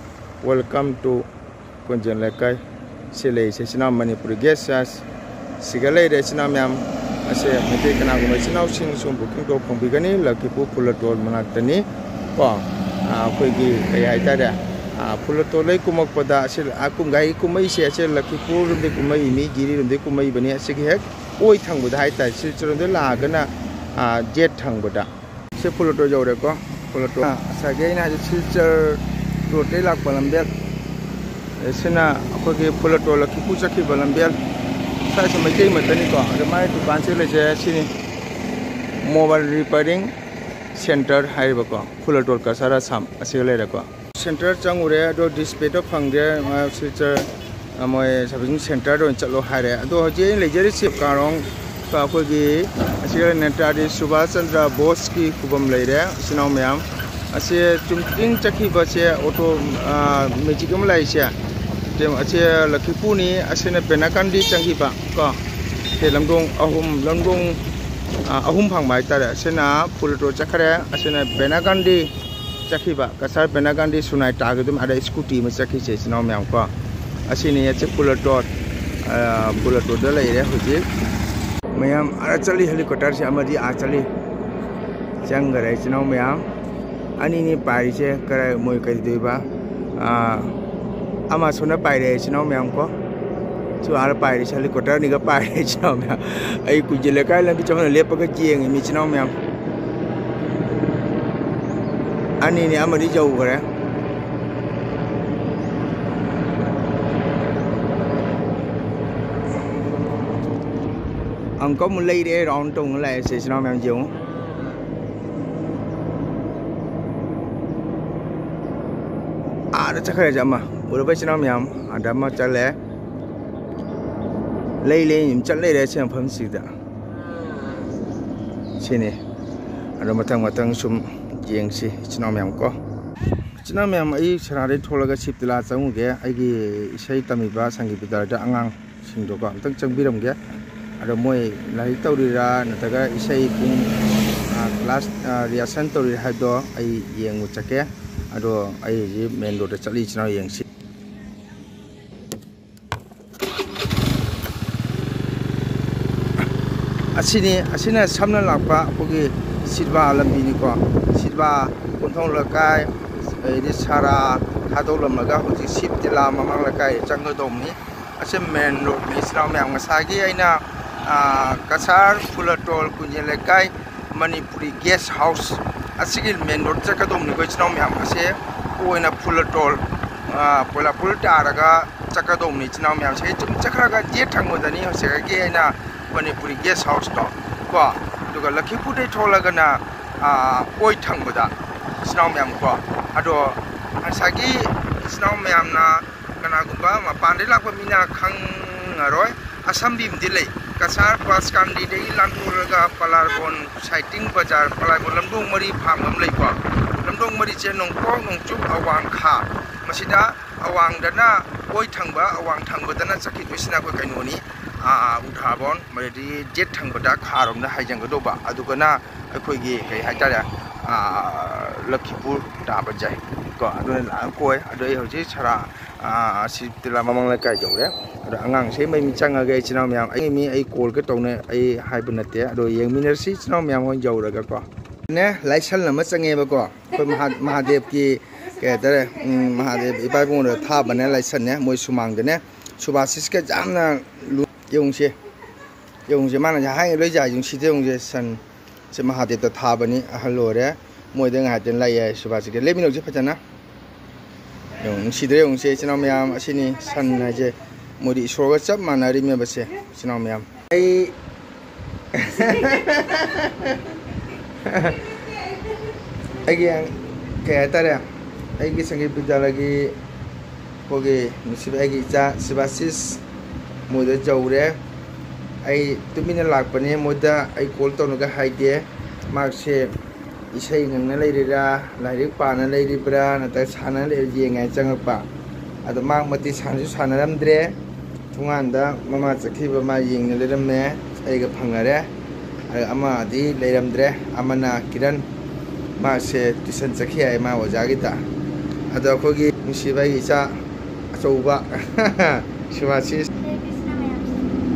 Welcome to ꯀꯣꯟꯖꯦꯡ ꯂꯩꯀꯥꯏ꯫ ꯁꯤ ꯂꯩꯔꯤꯁꯦ ꯏꯆꯤꯟ ꯏꯅꯥꯎ ꯃꯅꯤꯄꯨꯔꯤ ꯒꯦꯁ ꯍꯥꯎꯁ꯫ ꯁꯤꯒ ꯂꯩꯔꯦ ꯏꯆꯤꯟ ꯏꯅꯥꯎ ꯃꯌꯥꯝ꯫ ꯑꯁꯦ ꯃꯩꯇꯩ ꯀꯅꯥꯒꯨꯝꯕ ꯏꯆꯤꯟ ꯏꯅꯥꯎꯁꯤꯡ ꯁꯣꯝ booking ꯇꯧ ꯐꯪꯕꯤꯒꯅꯤ꯫ ꯂꯈꯤꯄꯨꯔ ꯐꯨꯂꯇꯣꯜ ꯃꯅꯥꯛꯇꯅꯤ ꯀꯣ꯫ ꯑ, ꯑꯩꯈꯣꯏꯒꯤ ꯀꯩ ꯍꯥꯏꯇꯥꯔꯦ, ꯐꯨꯂꯇꯣꯜꯗꯩ ꯀꯨꯝꯃꯛꯄꯗ ꯑꯁꯤ ꯀꯨꯝ ꯒꯥꯔꯤ ꯀꯨꯝꯃꯛꯏꯁꯦ ꯑꯁꯤ ꯂꯈꯤꯄꯨꯔ ꯂꯣꯝꯗꯩ ꯀꯨꯝꯃꯛꯏ, ꯃꯤ ꯖꯤꯔꯤ ꯂꯣꯝꯗꯩ ꯀꯨꯝꯃꯛꯏꯕꯅꯤ꯫ ꯑꯁꯤꯒꯤ ꯍꯦꯛ ꯑꯣꯏ ꯊꯪꯕꯗ ꯍꯥꯏꯇꯥꯔꯦ, ꯁꯤꯜꯆꯔ ꯂꯣꯝꯗꯩ ꯂꯥꯛꯑꯒꯅ ꯖꯦꯠ ꯊꯪꯕꯗ꯫ ꯁꯤ ꯐꯨꯂꯇꯣꯜ ꯌꯧꯔꯦꯀꯣ꯫ ꯐꯨꯂꯇꯣꯜ ꯉꯁꯥꯏꯒꯤ ꯑꯩꯅ ꯍꯥꯏꯁꯦ ꯁꯤꯜꯆꯔ ꯔꯣꯗꯇꯩ ꯂꯥꯛꯄ ꯂꯝꯕꯦꯜ꯫ ꯁꯤꯅ ꯑꯩꯈꯣꯏꯒꯤ ꯐꯨꯂꯇꯣꯜ ꯂꯈꯤꯄꯨꯔ ꯆꯠꯈꯤꯕ ꯂꯝꯕꯦꯜ꯫ ꯁ꯭ꯋꯥꯏꯁꯦ ꯃꯩꯇꯩ ꯃꯇꯅꯤꯀꯣ꯫ ꯑꯗꯣ ꯃꯥꯒꯤ ꯗꯨꯀꯥꯟꯁꯦ ꯂꯩꯁꯦ ꯁꯤꯅꯤ, ꯃꯣꯕꯥꯏꯜ ꯔꯤꯄꯤꯌꯥꯔꯤꯡ ꯁꯦꯟꯇꯔ ꯍꯥꯏꯔꯤꯕꯀꯣ, ꯐꯨꯂꯇꯣꯜ ꯀꯁꯥꯔ ꯑꯁꯥꯝ ꯑꯁꯤꯒ ꯂꯩꯔꯦꯀꯣ꯫ ꯁꯦꯟꯇꯔ ꯆꯪꯉꯨꯔꯦ, ꯑꯗꯣ ꯗꯤꯁꯄ꯭ꯂꯦꯗꯣ ꯐꯪꯗ꯭ꯔꯦ꯫ ꯁꯤꯜꯆꯔ ꯃꯣꯏ ꯁꯥꯔꯚꯤꯁꯤꯡ ꯁꯦꯟꯇꯔꯗ ꯑꯣꯏꯅ ꯆꯠꯂꯣ ꯍꯥꯏꯔꯦ꯫ ꯑꯗꯣ ꯍꯧꯖꯤꯛ ꯑꯩꯅ ꯂꯩꯖꯔꯤꯁꯤ ꯀꯥꯔꯣꯡ, ꯑꯩꯈꯣꯏꯒꯤ ꯑꯁꯤꯒ ꯅꯦꯇꯥꯖꯤ ꯁꯨꯚꯥꯁ ꯆꯟꯗ꯭ꯔ ꯕꯣꯁꯀꯤ ꯈꯨꯕꯝ ꯂꯩꯔꯦ, ꯏꯆꯤꯟ ꯏꯅꯥꯎ ꯃꯌꯥꯝ꯫ ꯑꯁꯤ ꯆꯨꯝꯗ꯭ꯔꯤꯡ ꯆꯠꯈꯤꯕꯁꯦ ꯑꯣꯇꯣ, ꯃꯦꯖꯤꯛ ꯑꯃ ꯂꯥꯛꯏꯁꯦ, ꯑꯁꯤ ꯂꯈꯤꯄꯨꯔꯅꯤ, ꯑꯁꯤꯅ ꯕꯦꯅꯥꯀꯥꯟꯗꯤ ꯆꯪꯈꯤꯕ ꯀꯣ꯫ ꯁꯤ ꯂꯝꯗꯣꯡ ꯑꯍꯨꯝ, ꯂꯝꯗꯣꯡ ꯑꯍꯨꯝ ꯐꯪꯕ ꯍꯥꯏꯇꯥꯔꯦ꯫ ꯑꯁꯤꯅ ꯐꯨꯂꯇꯣꯜ ꯆꯠꯈ꯭ꯔꯦ, ꯑꯁꯤꯅ ꯕꯦꯅꯥꯀꯥꯟꯗꯤ ꯆꯠꯈꯤꯕ, ꯀꯁꯥꯔ ꯕꯦꯅꯥꯀꯥꯟꯗꯤ ꯁꯨꯅꯥꯏ ꯇꯥꯒꯤ ꯑꯗꯨꯝ ꯑꯥꯗ ꯁ꯭ꯀꯨꯇꯤ ꯑꯃ ꯆꯠꯈꯤꯁꯦ, ꯏꯆꯤꯟ ꯏꯅꯥꯎ ꯃꯌꯥꯝ ꯀꯣ꯫ ꯑꯁꯤꯅꯤ ꯑꯁꯤ ꯐꯨꯂꯇꯣꯜ, ꯐꯨꯂꯇꯣꯜꯗ ꯂꯩꯔꯦ ꯍꯧꯖꯤꯛ꯫ ꯃꯌꯥꯝ ꯑꯥꯗ ꯆꯠꯂꯤ, ꯍꯦꯂꯤꯀꯣꯞꯇꯔꯁꯦ ꯑꯃꯗꯤ ꯑꯥ ꯆꯠꯂꯤ꯫ ꯆꯪꯈꯔꯦ ꯏꯆꯤꯟ ꯏꯅꯥꯎ ꯃꯌꯥꯝ꯫ ꯑꯅꯤꯅꯤ ꯄꯥꯏꯔꯤꯁꯦ, ꯀꯔꯥꯏ ꯃꯣꯏ ꯀꯩꯗꯧꯗꯣꯏꯕ? ꯑꯥ, ꯑꯃ ꯁꯣꯝꯗ ꯄꯥꯏꯔꯦ ꯏꯆꯤꯟ ꯏꯅꯥꯎ ꯃꯌꯥꯝ ꯀꯣ꯫ ꯁꯨ ꯑꯥꯗ ꯄꯥꯏꯔꯤꯁꯦ, ꯍꯦꯂꯤꯀꯣꯞꯇꯔ ꯑꯅꯤꯒ ꯄꯥꯏꯔꯦ ꯏꯆꯤꯟ ꯏꯅꯥꯎ ꯃꯌꯥꯝ꯫ ꯑꯩ ꯀꯨꯟꯖ ꯂꯩꯀꯥꯏ ꯂꯝꯕꯤ ꯆꯪꯐꯝꯗ ꯂꯦꯞꯄꯒ ꯌꯦꯡꯉꯤꯃꯤ ꯏꯆꯤꯟ ꯏꯅꯥꯎ ꯃꯌꯥꯝ꯫ ꯑꯅꯤꯅꯤ ꯑꯃꯗꯤ ꯌꯧꯈꯔꯦ꯫ ꯑꯃꯨꯛꯀ ꯑꯃꯨꯛ ꯂꯩꯔꯦ, ꯔꯥꯎꯟ ꯇꯧꯅ ꯂꯥꯛꯑꯦ ꯁꯦ ꯏꯆꯤꯟ ꯏꯅꯥꯎ ꯃꯌꯥꯝ ꯌꯦꯡꯉꯨ꯫ ꯑꯥꯗ ꯆꯠꯈ꯭ꯔꯦꯁꯦ ꯑꯃ꯫ ꯎꯔꯕ ꯏꯆꯤꯟ ꯏꯅꯥꯎ ꯃꯌꯥꯝ? ꯑꯥꯗ ꯑꯃ ꯆꯠꯂꯦ꯫ ꯂꯩ ꯂꯩ ꯑꯗꯨꯝ ꯆꯠ ꯂꯩꯔꯦ ꯁꯤ ꯃꯐꯝꯁꯤꯗ꯫ ꯁꯤꯅꯤ꯫ ꯑꯗꯣ ꯃꯊꯪ ꯃꯊꯪ ꯁꯨꯝ ꯌꯦꯡꯁꯤ ꯏꯆꯤꯟ ꯏꯅꯥꯎ ꯃꯌꯥꯝ ꯀꯣ꯫ ꯏꯆꯤꯟ ꯏꯅꯥꯎ ꯃꯌꯥꯝ, ꯑꯩ ꯁꯦꯅꯥꯗꯩ ꯊꯣꯛꯂꯒ ꯁꯤꯞꯇꯤꯂꯥ ꯆꯪꯉꯨꯒꯦ꯫ ꯑꯩꯒꯤ ꯏꯁꯩ ꯇꯝꯃꯤꯕ ꯁꯪꯒꯤꯠ ꯕꯤꯗ꯭ꯌꯥꯂꯌꯗ ꯑꯉꯥꯡꯁꯤꯡꯗꯣꯀꯣ ꯑꯝꯇꯪ ꯆꯪꯕꯤꯔꯝꯒꯦ꯫ ꯑꯗꯣ ꯃꯣꯏ ꯂꯥꯏꯔꯤꯛ ꯇꯧꯔꯤꯔꯥ ꯅꯠꯇ꯭ꯔꯒ ꯏꯁꯩ ꯄꯨꯡ, ꯑ, ꯀ꯭ꯂꯥꯁ, ꯑ, ꯔꯤꯍꯥꯔꯁꯦꯜ ꯇꯧꯔꯤꯔꯥ ꯍꯥꯏꯕꯗꯣ ꯑꯩ ꯌꯦꯡꯕ ꯆꯠꯀꯦ꯫ ꯑꯗꯣ ꯑꯩ ꯍꯧꯖꯤꯛ ꯃꯦꯟ ꯔꯣꯗꯇ ꯆꯠꯂꯤ ꯏꯆꯤꯟ ꯏꯅꯥꯎ ꯌꯦꯡꯁꯤ꯫ ꯑꯁꯤꯅꯤ, ꯑꯁꯤꯅ ꯁꯝꯅ ꯂꯥꯛꯄ ꯑꯩꯈꯣꯏꯒꯤ ꯁꯤꯗꯕꯥ ꯂꯝꯕꯤꯅꯤꯀꯣ꯫ ꯁꯤꯗꯕꯥ, ꯀꯣꯟꯊꯧ ꯂꯩꯀꯥꯏ, ꯑꯩꯗꯤ ꯁꯥꯔꯥ ꯊꯥꯗꯣꯛꯂꯝꯃꯒ ꯍꯧꯖꯤꯛ ꯁꯤꯞ ꯇꯤꯂꯥ ꯃꯃꯥꯡ ꯂꯩꯀꯥꯏ ꯆꯪꯒꯗꯧꯕꯅꯤ꯫ ꯑꯁꯤ ꯃꯦꯟ ꯔꯣꯗꯅꯤ, ꯏꯆꯤꯟ ꯏꯅꯥꯎ ꯃꯌꯥꯝ꯫ ꯉꯁꯥꯏꯒꯤ ꯑꯩꯅ, ꯑ, ꯀꯁꯥꯔ, ꯐꯨꯂꯇꯣꯜ, ꯀꯨꯟꯖꯦꯟ ꯂꯩꯀꯥꯏ, ꯃꯅꯤꯄꯨꯔꯤ ꯒꯦꯁ ꯍꯥꯎꯁ, ꯑꯁꯤꯒꯤ ꯃꯦꯟ ꯔꯣꯗ ꯆꯠꯀꯗꯧꯕꯅꯤꯀꯣ, ꯏꯆꯤꯟ ꯏꯅꯥꯎ ꯃꯌꯥꯝ꯫ ꯑꯁꯦ ꯑꯣꯏꯅ ꯐꯨꯂꯇꯣꯜ, ꯑ, ꯄꯣꯏꯂꯥꯄꯨꯜ ꯇꯥꯔꯒ ꯆꯠꯀꯗꯧꯕꯅꯤ, ꯏꯆꯤꯟ ꯏꯅꯥꯎ ꯃꯌꯥꯝ꯫ ꯁꯤꯗꯩ ꯆꯨꯝ ꯆꯠꯈ꯭ꯔꯒ ꯌꯦꯠ ꯊꯪꯕꯗꯅꯤ ꯍꯧꯖꯤꯛꯀꯤ ꯑꯩꯅ ꯃꯅꯤꯄꯨꯔꯤ ꯒꯦꯁ ꯍꯥꯎꯁꯇꯣ ꯀꯣ꯫ ꯑꯗꯨꯒ ꯂꯛꯈꯤꯄꯨꯔꯗꯩ ꯊꯣꯛꯂꯒꯅ, ꯑ, ꯑꯣꯏ ꯊꯪꯕꯗ, ꯏꯆꯤꯟ ꯏꯅꯥꯎ ꯃꯌꯥꯝ ꯀꯣ꯫ ꯑꯗꯣ ꯉꯁꯥꯏꯒꯤ ꯏꯆꯤꯟ ꯏꯅꯥꯎ ꯃꯌꯥꯝꯅ, ꯀꯅꯥꯒꯨꯝꯕ ꯃꯄꯥꯟꯗꯒꯤ ꯂꯥꯛꯄ ꯃꯤꯅ ꯈꯪꯉꯔꯣꯏ, ꯑꯁꯝꯕꯤ ꯑꯃꯗꯤ ꯂꯩ꯫ ꯀꯁꯥꯔ ꯕꯁ ꯀꯥꯝꯗꯤꯗꯒꯤ ꯂꯥꯟꯊꯣꯛꯂꯒ ꯄꯂꯥꯔꯕꯣꯟ ꯁꯥꯏꯇꯤꯡ ꯕꯖꯥꯔ, ꯄꯂꯥꯔꯕꯣꯟ ꯂꯝꯗꯣꯡ ꯃꯔꯤ ꯐꯥꯡꯕ ꯑꯃ ꯂꯩꯀꯣ꯫ ꯂꯝꯗꯣꯡ ꯃꯔꯤꯁꯦ ꯅꯣꯡꯄꯣꯛ ꯅꯣꯡꯆꯨꯞ ꯑꯋꯥꯡ ꯈꯥ꯫ ꯃꯁꯤꯗ ꯑꯋꯥꯡꯗꯅ ꯑꯣꯏ ꯊꯪꯕ, ꯑꯋꯥꯡ ꯊꯪꯕꯗꯅ ꯆꯠꯈꯤꯗꯣꯏꯁꯤꯅ ꯑꯩꯈꯣꯏ ꯀꯩꯅꯣꯅꯤ, ꯑꯥ, ꯎꯙꯥꯕꯣꯟ, ꯃꯗꯨꯗꯒꯤ ꯌꯦꯠ ꯊꯪꯕꯗ ꯈꯥꯔꯣꯝꯗ ꯍꯥꯏꯖꯟꯒꯗꯧꯕ꯫ ꯑꯗꯨꯒꯅ ꯑꯩꯈꯣꯏꯒꯤ ꯀꯩ ꯍꯥꯏꯇꯥꯔꯦ, ꯑꯥ, ꯂꯛꯈꯤꯄꯨꯔ ꯇꯥꯕ ꯖꯥꯏ ꯀꯣ꯫ ꯑꯗꯨꯅ ꯂꯥꯛꯑ ꯀꯣꯏ꯫ ꯑꯗꯣ ꯑꯩ ꯍꯧꯖꯤꯛ ꯁꯔꯥ, ꯑꯥ, ꯁꯤ ꯇꯤꯂꯥ ꯃꯃꯥꯡ ꯂꯩꯀꯥꯏ ꯌꯧꯔꯦ꯫ ꯑꯗꯣ ꯑꯉꯥꯡꯁꯦ ꯃꯩ ꯃꯤ ꯆꯪꯉꯒꯦ, ꯏꯆꯤꯟ ꯏꯅꯥꯎ ꯃꯌꯥꯝ꯫ ꯑꯩ ꯃꯤ, ꯑꯩ ꯀꯣꯜꯒ ꯇꯧꯅ ꯑꯩ ꯍꯥꯏꯕ ꯅꯠꯇꯦ꯫ ꯑꯗꯣ ꯌꯦꯡꯃꯤꯟꯅꯔꯁꯤ ꯏꯆꯤꯟ ꯏꯅꯥꯎ ꯃꯌꯥꯝ ꯍꯣꯏ ꯌꯧꯔꯒꯀꯣ꯫ ꯅꯦ, ꯂꯥꯏꯁꯪ ꯑꯃ ꯆꯪꯉꯦꯕꯀꯣ꯫ ꯑꯩꯈꯣꯏ ꯃꯍꯥ-, ꯃꯍꯥꯗꯦꯕꯀꯤ ꯀꯩ ꯍꯥꯏꯇꯥꯔꯦ, ꯎꯝ, ꯃꯍꯥꯗꯦꯕ ꯏꯄꯥ ꯏꯕꯨꯡꯉꯣꯗ ꯊꯥꯕꯅꯦ ꯂꯥꯏꯁꯪꯅꯦ, ꯃꯣꯏ ꯁꯨꯃꯥꯡꯗꯅꯦ꯫ ꯁꯨꯕꯥꯁꯤꯁꯀ ꯌꯥꯝꯅ ꯂꯨ-, ꯌꯦꯡꯉꯨꯁꯦ꯫ ꯌꯦꯡꯉꯨꯁꯦ, ꯃꯥꯅ ꯍꯥꯏ ꯂꯣꯏ ꯌꯥꯏ, ꯌꯦꯡꯉꯨꯁꯤꯗ ꯌꯦꯡꯉꯨꯁꯦ꯫ ꯁꯟ ꯁꯦ ꯃꯍꯥꯗꯦꯕꯇ ꯊꯥꯕꯅꯤ, ꯑꯍꯜ ꯑꯣꯏꯔꯦ꯫ ꯃꯣꯏꯗ ꯉꯥꯏꯍꯥꯛꯇꯪ ꯂꯥꯛ ꯌꯥꯏ ꯁꯨꯕꯥꯁꯤꯁꯀ꯫ ꯂꯦꯞꯃꯤꯟꯅꯧꯁꯦ ꯐꯖꯅ꯫ ꯌꯦꯡꯉꯨ, ꯅꯨꯡꯁꯤꯗ꯭ꯔꯦ ꯌꯦꯡꯉꯨꯁꯦ, ꯏꯆꯤꯟ ꯏꯅꯥꯎ ꯃꯌꯥꯝ꯫ ꯑꯁꯤꯅꯤ ꯁꯟ ꯍꯥꯏꯁꯦ꯫ ꯃꯣꯏꯗꯤ ꯏꯁꯣꯔꯒ ꯆꯞ ꯃꯥꯟꯅꯔꯤꯃꯦꯕꯁꯦ, ꯏꯆꯤꯟ ꯏꯅꯥꯎ ꯃꯌꯥꯝ꯫ ꯑꯩ ꯑꯩꯒꯤ ꯀꯩ ꯍꯥꯏꯇꯥꯔꯦ, ꯑꯩꯒꯤ ꯁꯪꯒꯤꯠ ꯕꯤꯗ꯭ꯌꯥꯂꯌꯒꯤ ꯑꯩꯈꯣꯏꯒꯤ ꯅꯨꯡꯁꯤꯕ ꯑꯩꯒꯤ ꯏꯆꯥ ꯁꯤꯕꯥꯁꯤꯁ ꯃꯣꯏꯗ ꯌꯧꯔꯦ꯫ ꯑꯩ ꯇꯨꯃꯤꯟꯅ ꯂꯥꯛꯄꯅꯦ, ꯃꯣꯏꯗ ꯑꯩ ꯀꯣꯜ ꯇꯧꯔꯒ ꯍꯥꯏꯗꯦ꯫ ꯃꯍꯥꯛꯁꯦ ꯏꯁꯩ ꯉꯪꯅ ꯂꯩꯔꯤꯔꯥ, ꯂꯥꯏꯔꯤꯛ ꯄꯥꯅ ꯂꯩꯔꯤꯕ꯭ꯔꯥ ꯅꯠꯇ꯭ꯔꯒ ꯁꯥꯟꯅ ꯂꯩꯔ ꯌꯦꯡꯉꯦ ꯍꯥꯏꯅ ꯆꯪꯉꯛꯄ꯫ ꯑꯗꯣ ꯃꯍꯥꯛꯃꯛꯇꯤ ꯁꯥꯟꯅꯁꯨ ꯁꯥꯟꯅꯔꯝꯗ꯭ꯔꯦ꯫ ꯊꯣꯡꯒꯥꯟꯗ ꯃꯃꯥ ꯆꯠꯈꯤꯕ ꯃꯥ ꯌꯦꯡꯅ ꯂꯩꯔꯝꯃꯦ꯫ ꯑꯩꯒ ꯐꯪꯅꯔꯦ꯫ ꯑꯗ ꯑꯃꯗꯤ ꯂꯩꯔꯝꯗ꯭ꯔꯦ꯫ ꯑꯃꯅ ꯀꯤꯔꯟ, ꯃꯥꯁꯦ ꯇ꯭ꯌꯨꯁꯟ ꯆꯠꯈꯤ ꯍꯥꯏ ꯃꯥ ꯑꯣꯖꯥꯒꯤꯗ꯫ ꯑꯗꯣ ꯑꯩꯈꯣꯏꯒꯤ ꯅꯨꯡꯁꯤꯕ ꯑꯩꯒꯤ ꯏꯆꯥ ꯑꯆꯧꯕ ꯁꯤꯕꯥꯁꯤꯁ꯫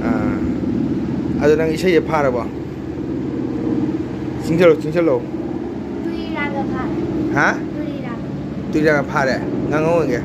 ꯑꯥ꯫ ꯑꯗꯣ ꯅꯪ ꯏꯁꯩꯁꯦ ꯐꯥꯔꯕꯣ? ꯆꯤꯡꯁꯤꯜꯂꯣ, ꯆꯤꯡꯁꯤꯜꯂꯣ꯫ ꯍꯥ? ꯇꯨꯏꯔ ꯐꯥꯔꯦ꯫ ꯉꯥꯡꯍꯧꯔꯒꯦ꯫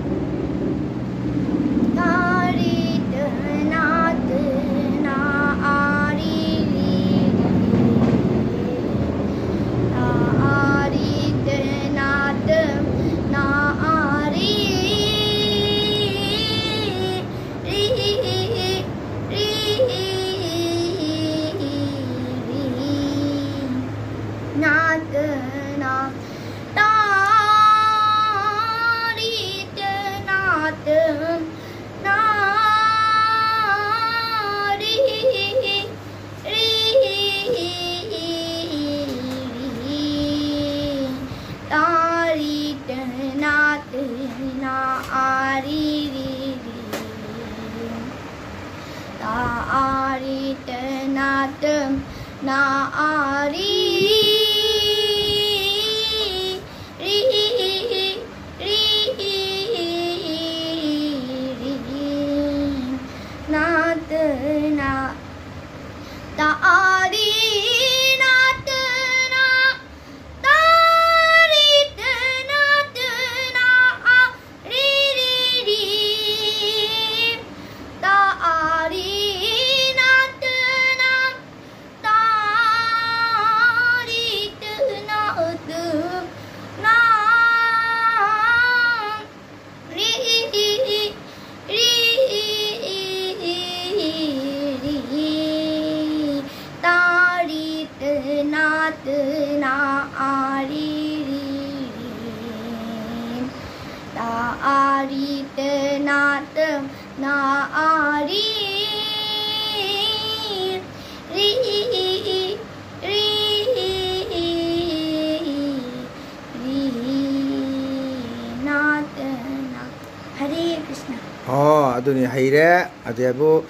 ꯍꯔꯦ ꯀ꯭ꯔꯤꯁꯅ꯫ ꯑꯣ, ꯑꯗꯨꯅꯤ ꯍꯩꯔꯦ꯫ ꯑꯗꯨꯕꯨ,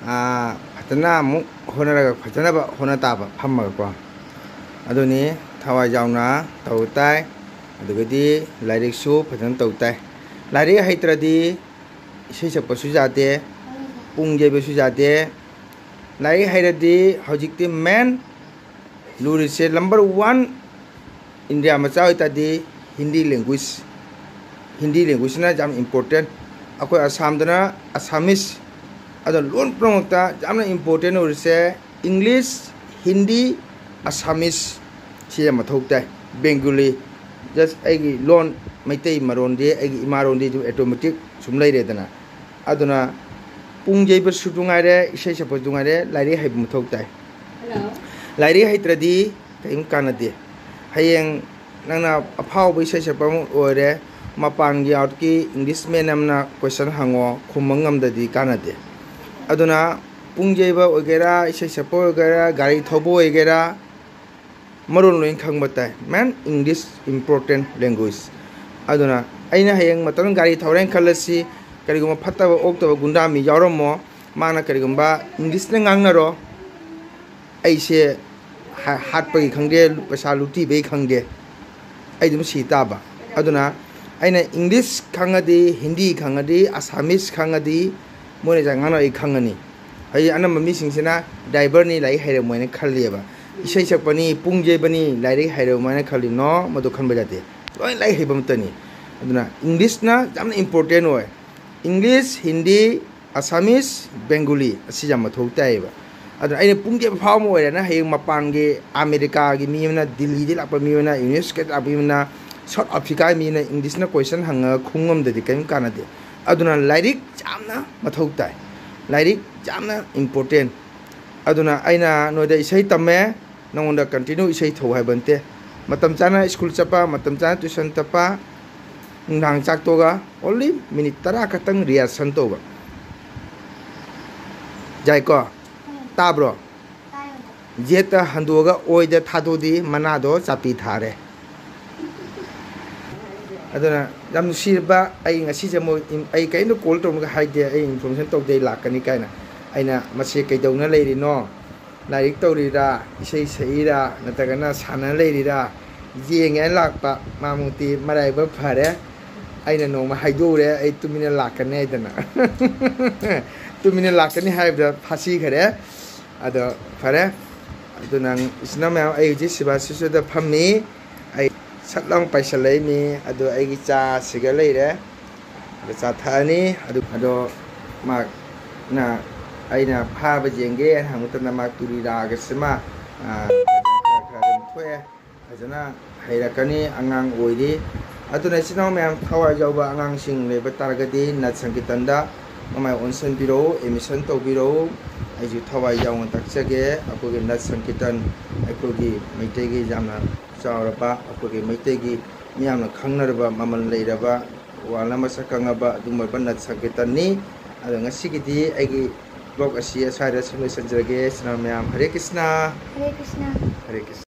ꯑꯥ, ꯐꯖꯅ ꯑꯃꯨꯛ ꯍꯣꯠꯅꯔꯒ ꯐꯖꯅꯕ ꯍꯣꯠꯅ ꯇꯥꯕ ꯐꯝꯃꯒꯀꯣ꯫ ꯑꯗꯨꯅꯤ ꯊꯋꯥꯏ ꯌꯥꯎꯅ ꯇꯧ ꯇꯥꯏ꯫ ꯑꯗꯨꯒꯗꯤ ꯂꯥꯏꯔꯤꯛꯁꯨ ꯐꯖꯅ ꯇꯧ ꯇꯥꯏ꯫ ꯂꯥꯏꯔꯤꯛ ꯍꯩꯇ꯭ꯔꯗꯤ ꯏꯁꯩ ꯁꯛꯄꯁꯨ ꯌꯥꯗꯦ, ꯄꯨꯡ ꯌꯩꯕꯁꯨ ꯌꯥꯗꯦ꯫ ꯂꯥꯏꯔꯤꯛ ꯍꯩꯔꯗꯤ ꯍꯧꯖꯤꯛꯇꯤ ꯃꯦꯟ ꯂꯨꯔꯤꯁꯦ ꯅꯝꯕꯔ ꯋꯥꯟ ꯏꯟꯗꯤꯌꯥ ꯃꯆꯥ ꯑꯣꯏꯇꯥꯔꯗꯤ ꯍꯤꯟꯗꯤ ꯂꯦꯡꯒ꯭ꯋꯦꯖ ꯍꯤꯟꯗꯤ ꯂꯦꯡꯒ꯭ꯋꯦꯖꯁꯤꯅ ꯌꯥꯝ ꯏꯝꯄꯣꯔꯇꯦꯟ꯫ ꯑꯩꯈꯣꯏ ꯑꯁꯥꯝꯗꯅ ꯑꯁꯥꯃꯤꯁ꯫ ꯑꯗꯣ ꯂꯣꯟ ꯄꯨꯝꯅꯃꯛꯇ ꯌꯥꯝꯅ ꯏꯝꯄꯣꯔꯇꯦꯟ ꯑꯣꯏꯔꯤꯁꯦ ꯏꯪꯂꯤꯁ, ꯍꯤꯟꯗꯤ, ꯑꯁꯥꯃꯤꯁ ꯁꯤ ꯌꯥꯝ ꯃꯊꯧ ꯇꯥꯏ꯫ ꯕꯦꯡꯒꯨꯂꯤ, ꯖꯁ ꯑꯩꯒꯤ ꯂꯣꯟ, ꯃꯩꯇꯩ ꯃꯔꯣꯟꯗꯤ, ꯑꯩꯒꯤ ꯏꯃꯥꯔꯣꯟꯗꯤ ꯑꯗꯨꯝ ꯑꯣꯇꯣꯃꯦꯇꯤꯛ ꯁꯨꯝ ꯂꯩꯔꯦꯗꯅ꯫ ꯑꯗꯨꯅ ꯄꯨꯡ ꯌꯩꯕꯁꯨ ꯉꯥꯏꯔꯦ, ꯏꯁꯩ ꯁꯛꯄꯁꯨ ꯉꯥꯏꯔꯦ, ꯂꯥꯏꯔꯤꯛ ꯍꯩꯕ ꯃꯊꯧ ꯇꯥꯏ꯫ ꯂꯥꯏꯔꯤꯛ ꯍꯩꯇ꯭ꯔꯗꯤ ꯀꯔꯤꯝ ꯀꯥꯟꯅꯗꯦ꯫ ꯍꯌꯦꯡ ꯅꯪꯅ ꯑꯐꯥꯎꯕ ꯏꯁꯩ ꯁꯛꯄ ꯑꯃ ꯑꯣꯏꯔꯦ, ꯃꯄꯥꯟꯒꯤ ꯑꯥꯎꯠꯀꯤ ꯏꯪꯂꯤꯁꯃꯦꯟ ꯑꯃꯅ ꯀꯣꯏꯁꯟ ꯍꯪꯉꯣ, ꯈꯨꯝꯕ ꯉꯝꯗꯗꯤ ꯀꯥꯟꯅꯗꯦ꯫ ꯑꯗꯨꯅ ꯄꯨꯡ ꯌꯩꯕ ꯑꯣꯏꯒꯦꯔꯥ, ꯏꯁꯩ ꯁꯛꯄ ꯑꯣꯏꯒꯦꯔꯥ, ꯒꯥꯔꯤ ꯊꯧꯕ ꯑꯣꯏꯒꯦꯔꯥ, ꯃꯔꯣꯟ ꯂꯣꯏꯅ ꯈꯪꯕ ꯇꯥꯏ꯫ ꯃꯦꯟ, ꯏꯪꯂꯤꯁ ꯏꯝꯄꯣꯔꯇꯦꯟ ꯂꯦꯡꯒ꯭ꯋꯦꯖ꯫ ꯑꯗꯨꯅ ꯑꯩꯅ ꯍꯌꯦꯡ ꯃꯇꯝ ꯒꯥꯔꯤ ꯊꯧꯔꯦꯅ ꯈꯜꯂꯁꯤ, ꯀꯔꯤꯒꯨꯝꯕ ꯐꯠꯇꯕ ꯑꯣꯛꯇꯕ ꯒꯨꯟꯗꯥ ꯃꯤ ꯌꯥꯎꯔꯝꯃꯣ, ꯃꯥꯅ ꯀꯔꯤꯒꯨꯝꯕ ꯏꯪꯂꯤꯁꯅ ꯉꯥꯡꯅꯔꯣ, ꯑꯩꯁꯦ ꯍꯥ-, ꯍꯥꯠꯄꯒꯤ ꯈꯪꯗꯦ, ꯄꯩꯁꯥ ꯂꯨꯇꯤꯕꯩ ꯈꯪꯗꯦ, ꯑꯩ ꯑꯗꯨꯝ ꯁꯤ ꯇꯥꯕ꯫ ꯑꯗꯨꯅ ꯑꯩꯅ ꯏꯪꯂꯤꯁ ꯈꯪꯉꯗꯤ, ꯍꯤꯟꯗꯤ ꯈꯪꯉꯗꯤ, ꯑꯁꯥꯃꯤꯁ ꯈꯪꯉꯗꯤ, ꯃꯣꯏꯅ ꯉꯥꯡꯅ ꯑꯩ ꯈꯪꯉꯅꯤ꯫ ꯍꯧꯖꯤꯛ ꯑꯅꯝꯕ ꯃꯤꯁꯤꯡꯁꯤꯅ ꯗ꯭ꯔꯥꯏꯚꯔꯅꯤ, ꯂꯥꯏꯔꯤꯛ ꯍꯩꯔꯝꯃꯣꯏꯅ ꯈꯜꯂꯤꯑꯕ꯫ ꯏꯁꯩ ꯁꯛꯄꯅꯤ, ꯄꯨꯡ ꯌꯩꯕꯅꯤ, ꯂꯥꯏꯔꯤꯛ ꯍꯩꯔꯝꯃꯣꯏꯅ ꯈꯜꯂꯤ꯫ ꯅꯣ, ꯃꯗꯨ ꯈꯟꯕ ꯌꯥꯗꯦ꯫ ꯂꯣꯏ ꯂꯥꯏꯔꯤꯛ ꯍꯩꯕ ꯑꯃꯇꯅꯤ꯫ ꯑꯗꯨꯅ ꯏꯪꯂꯤꯁꯅ ꯌꯥꯝꯅ ꯏꯝꯄꯣꯔꯇꯦꯟ ꯑꯣꯏ꯫ ꯏꯪꯂꯤꯁ, ꯍꯤꯟꯗꯤ, ꯑꯁꯥꯃꯤꯁ, ꯕꯦꯡꯒꯨꯂꯤ ꯑꯁꯤ ꯌꯥꯝ ꯃꯊꯧ ꯇꯥꯏꯌꯦꯕ꯫ ꯑꯗꯨꯅ ꯑꯩꯅ ꯄꯨꯡ ꯌꯩꯕ ꯐꯥꯎ ꯑꯃ ꯑꯣꯏꯔꯦꯅ, ꯍꯌꯦꯡ ꯃꯄꯥꯟꯒꯤ ꯑꯃꯦꯔꯤꯀꯥꯒꯤ ꯃꯤ ꯑꯃꯅ, ꯗꯤꯜꯂꯤꯗꯒꯤ ꯂꯥꯛꯄ ꯃꯤ ꯑꯃꯅ, ꯌꯨꯅꯥꯏꯇꯦꯗ ꯁ꯭ꯇꯦꯠ ꯂꯥꯛꯄ ꯃꯤ ꯑꯃꯅ, ꯁꯥꯎꯠ ꯑꯐ꯭ꯔꯤꯀꯥꯒꯤ ꯃꯤ ꯑꯃꯅ ꯏꯪꯂꯤꯁꯅ ꯀꯣꯏꯁꯟ ꯍꯪꯉꯒ ꯈꯨꯝ ꯉꯝꯗꯗꯤ ꯀꯔꯤꯝ ꯀꯥꯟꯅꯗꯦ꯫ ꯑꯗꯨꯅ ꯂꯥꯏꯔꯤꯛ ꯌꯥꯝꯅ ꯃꯊꯧ ꯇꯥꯏ꯫ ꯂꯥꯏꯔꯤꯛ ꯌꯥꯝꯅ ꯏꯝꯄꯣꯔꯇꯦꯟ꯫ ꯑꯗꯨꯅ ꯑꯩꯅ ꯅꯣꯏꯗ ꯏꯁꯩ ꯇꯝꯃꯦ, ꯅꯉꯣꯟꯗ ꯀꯟꯇꯤꯅ꯭ꯌꯨ ꯏꯁꯩ ꯊꯧ ꯍꯥꯏꯕ ꯅꯠꯇꯦ꯫ ꯃꯇꯝ ꯆꯥꯅ ꯁ꯭ꯀꯨꯜ ꯆꯠꯄ, ꯃꯇꯝ ꯆꯥꯅ ꯇ꯭ꯌꯨꯁꯟ ꯆꯠꯄ, ꯅꯨꯡꯗꯥꯡ ꯆꯥꯛ ꯇꯣꯛꯑꯒ only ꯃꯤꯅꯤꯠ ꯇꯔꯥ ꯈꯛꯇꯪ ꯔꯤꯍꯥꯔꯁꯦꯜ ꯇꯧꯕ꯫ ꯌꯥꯏꯀꯣ? ꯇꯥꯕ꯭ꯔꯣ? ꯌꯦꯠꯇ ꯍꯟꯗꯣꯛꯑꯒ ꯑꯣꯏꯗ ꯊꯥꯗꯣꯛꯑꯗꯤ ꯃꯅꯥꯗꯣ ꯆꯥꯄꯤ ꯊꯥꯔꯦ꯫ ꯑꯗꯨꯅ ꯌꯥꯝ ꯅꯨꯡꯁꯤꯔꯕ, ꯑꯩ ꯉꯁꯤꯁꯦ ꯑꯃꯨꯛ ꯏꯝ-, ꯑꯩ ꯀꯔꯤꯝꯇ ꯀꯣꯜ ꯇꯧꯔꯒ ꯍꯥꯏꯗꯦ, ꯑꯩ ꯏꯟꯐꯣꯔꯃꯦꯁꯟ ꯇꯧꯗꯦ, ꯑꯩ ꯂꯥꯛꯀꯅꯤ ꯀꯥꯏꯅ꯫ ꯑꯩꯅ ꯃꯁꯤ ꯀꯩꯗꯧꯅ ꯂꯩꯔꯤꯅꯣ? ꯂꯥꯏꯔꯤꯛ ꯇꯧꯔꯤꯔꯥ, ꯏꯁꯩ ꯁꯛꯏꯔꯥ, ꯅꯠꯇ꯭ꯔꯒꯅ ꯁꯥꯟꯅ ꯂꯩꯔꯤꯔꯥ ꯌꯦꯡꯒꯦꯅ ꯂꯥꯛꯄ꯫ ꯃꯥꯃꯨꯛꯇꯤ ꯃꯔꯥꯏꯕꯛ ꯐꯔꯦ, ꯑꯩꯅ ꯅꯣꯡꯃ ꯍꯥꯏꯗꯣꯛꯎꯔꯦ, ꯑꯩ ꯇꯨꯃꯤꯟꯅ ꯂꯥꯛꯀꯅꯤ ꯍꯥꯏꯗꯅ꯫ ꯇꯨꯃꯤꯟꯅ ꯂꯥꯛꯀꯅꯤ ꯍꯥꯏꯕꯗ ꯐꯥꯁꯤꯈꯔꯦ꯫ ꯑꯗꯣ ꯐꯔꯦ, ꯑꯗꯨꯅ ꯏꯆꯤꯟ ꯏꯅꯥꯎ ꯃꯌꯥꯝ, ꯑꯩ ꯍꯧꯖꯤꯛ ꯁꯤꯕꯥ ꯁꯤꯁꯨꯗ ꯐꯝꯃꯤ꯫ ꯑꯩ ꯁꯠ ꯂꯥꯎ ꯄꯥꯏꯁꯜꯂꯛꯏꯅꯤ꯫ ꯑꯗꯣ ꯑꯩꯒꯤ ꯆꯥ ꯁꯤꯒ ꯂꯩꯔꯦ꯫ ꯑꯗꯣ ꯆꯥ ꯊꯛꯑꯅꯤ꯫ ꯑꯗꯨ, ꯑꯗꯣ ꯃꯥꯅ, ꯑꯩꯅ ꯐꯥꯕ ꯌꯦꯡꯒꯦ ꯍꯥꯏꯅ ꯍꯪꯕ ꯃꯇꯝꯗ, ꯃꯥ ꯇꯨꯔꯤ ꯔꯥꯒꯁꯤꯃ, ꯑ, ꯈꯔ, ꯈꯔ ꯑꯗꯨꯝ ꯊꯣꯛꯑꯦ꯫ ꯐꯖꯅ ꯍꯩꯔꯛꯀꯅꯤ, ꯑꯉꯥꯡ ꯑꯣꯏꯔꯤ꯫ ꯑꯗꯨꯅ ꯏꯆꯤꯟ ꯏꯅꯥꯎ ꯃꯌꯥꯝ, ꯊꯋꯥꯏ ꯌꯥꯎꯕ ꯑꯉꯥꯡꯁꯤꯡ ꯂꯩꯕ ꯇꯥꯔꯒꯗꯤ ꯅꯠ ꯁꯪꯀꯤꯔꯇꯟꯗ ꯃꯃꯥꯏ ꯑꯣꯟꯁꯤꯟꯕꯤꯔꯛꯎ, admission ꯇꯧꯕꯤꯔꯛꯎ꯫ ꯑꯩꯁꯨ ꯊꯋꯥꯏ ꯌꯥꯎꯅ ꯇꯥꯛꯆꯒꯦ꯫ ꯑꯩꯈꯣꯏꯒꯤ ꯅꯠ ꯁꯪꯀꯤꯔꯇꯟ, ꯑꯩꯈꯣꯏꯒꯤ ꯃꯩꯇꯩꯒꯤ ꯌꯥꯝꯅ ꯆꯥꯎꯔꯕ, ꯑꯩꯈꯣꯏꯒꯤ ꯃꯩꯇꯩꯒꯤ ꯃꯤꯌꯥꯝꯅ ꯈꯪꯅꯔꯕ, ꯃꯃꯜ ꯂꯩꯔꯕ, world ꯗ ꯃꯁꯛ ꯈꯪꯉꯕ ꯑꯗꯨꯒꯨꯝꯂꯕ ꯅꯠ ꯁꯪꯀꯤꯔꯇꯟꯅꯤ꯫ ꯑꯗꯣ ꯉꯁꯤꯒꯤꯗꯤ ꯑꯩꯒꯤ vlog ꯑꯁꯤ ꯑꯁ꯭ꯋꯥꯏꯗ ꯁꯨꯝ ꯂꯣꯏꯁꯤꯟꯖꯔꯒꯦ꯫ ꯏꯆꯤꯟ ꯏꯅꯥꯎ ꯃꯌꯥꯝ, ꯍꯔꯦ ꯀ꯭ꯔꯤꯁꯅ꯫ ꯍꯔꯦ ꯀ꯭ꯔꯤꯁꯅ꯫ ꯍꯔꯦ ꯀ꯭ꯔꯤꯁꯅ꯫